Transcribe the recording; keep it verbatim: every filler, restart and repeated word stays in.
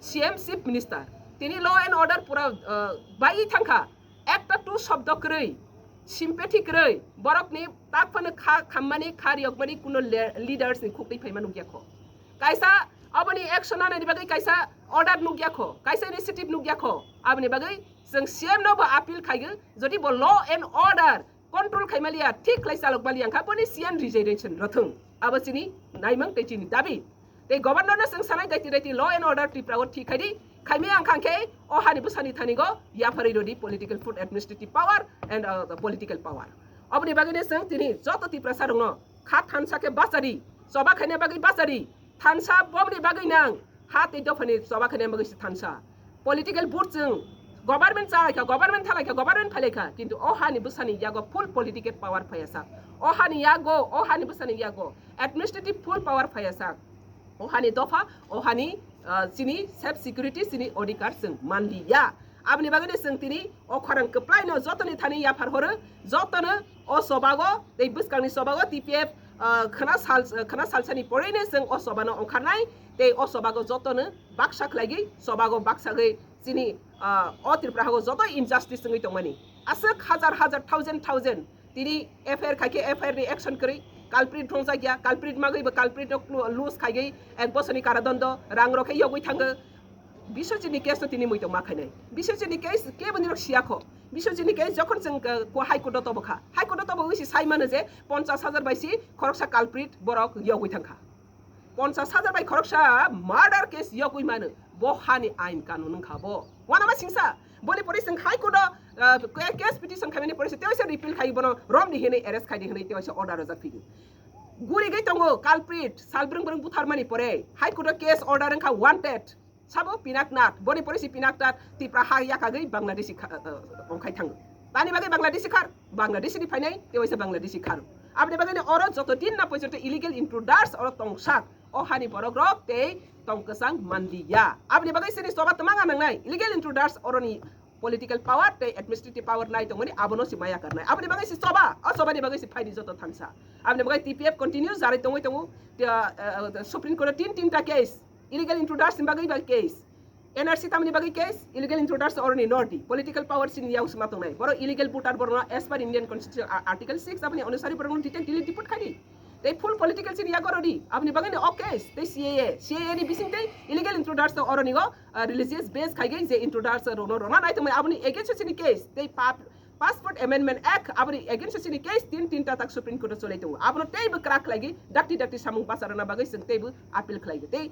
C M Chief Minister, tini law and order pura, uh, bai thangkha. Ekta tu shobdo kwrwi, sympathy kwrwi, borokni tak phano kha khammani, kha riyokmani kuno le-, leaders ni khukwi phaima nukya kho. Kaisa aboni action anani bagwi kaisa order nukya kho, kaisa initiative nukya kho. Aboni bagwi chwng C M no bo appeal khaigo, jodi bo law and order control khaimaliya, thik khlai chalokmaliya wngkha, boni C M resignation rwthwng. Abo chini naimang tei chini dabi. Tei governor no chwng sanai daiti daiti law and order Tripura o thik khaidi, khaimaya wngkha khe o hani bwsani thani go yapharwi rodi political food administrative power and, uh, the political power. Oboni bagwi no chwng tini joto Tiprasa rokno kha thansa khe bachari, choba khaina bagwi bachari, thansa bomni bagwi nang, ha tei dophani choba khaina bagwi se thansa. Political vote chwng government chalaikha, government thalaikha, government phailaikha, kintu o hani bwsani yago full political power phaiya sak. O hani yago, o hani bwsani yago administrative full power phaiya sak. O hani dopha, o hani, ah, chini self security, chini odhikar chwng manliya. Aboni bagwi no chwng tini o khorang kwplai no jotoni thani yaphar horo, jotono o chobago tei bwskangni chobago T P F, ah, khwna sal, khwna salsani porwi no chwng o chobano ongkharnai tei o chobago jotono baksa khlaigwi, chobago baksagwi chini, ah, o Tripura hago joto injustice wngwi tongmani. Aswk hajar hajar, thousand thousand tini F I R khai khe F I R ni action kwrwi, culprit thongjakya, culprit magwi bo culprit no clo-, loose khaigwi ek bosorni karadondo, rang rok khe yogwi thango. Biswajit ni case no tini muitok ma khainai. Biswajit ni case kebo nirok siya kho. Biswajit ni case jokhon chwng, uh, ko High Court o tobo kha. High Court o tobo wngwi se sai mano je ponchas hajar bai si khoroksa culprit borok yogwi thang kha. Ponchas hajar bai khoroksa murder case yogwi mano. Bo hani ain kanun wngkha bo. Wanama singsa. Boni pore chwng High Court o, uh, ke-, case petition khaimani pore se tewaisa repeal khai bono romdi hinwi arrest khaidi hinwi tewaisa order rojak phidi. Gurigwi tongo culprit, salbrung brung butharmani pore High Court o case order wngkha wanted. Sabo Pinaknath, boni pore si Pinaknath Tipra ha yakagwi Bangladeshi kha-, uh, uh, ongkhai thango. Tani bagwi Bangladeshi khar, Bangladeshi ni phainai, tewaisa Bangladeshi khar. Aboni bagwi ni oro joto din na poichonto illegal intruders oro tongsak, o hani borok rok tei tong kwchang manliya. Aboni bagwi sini choba twmang nangnai, illegal intruders oroni political power tei administrative power nai tongmani abono si maya karnai. Aboni bagwi si choba, o choba ni bagwi si phaidi joto thansa. Aboni bagwi T P F continue jarai tongwi tongo, te, uh, uh, Supreme Court o tin tinta case, illegal intruders ni bagwi ba case. N R C tamni bagwi case, illegal intruders oroni nordi. Political power sini yago sima tongnai. Borok illegal voter borokno as per Indian Constitution, a-, Article six aboni onusari borokno detain delete deport khaidi. Tei full political sini yago rodi. Aboni bagwi ni o case, tei C A A. C A A ni bising tei illegal intruders oroni go, ah, religious base khaigwi je intruders rokno rona nai tongmani aboni against sini case. Tei pap-, Passport Amendment Act aboni against sini case tin tinta tak Supreme Court o cholai tongo. Abono teibo kwrak khlaigwi dakti dakti samung bacharwna bagwi chwng teibo appeal khlaigwi. Tei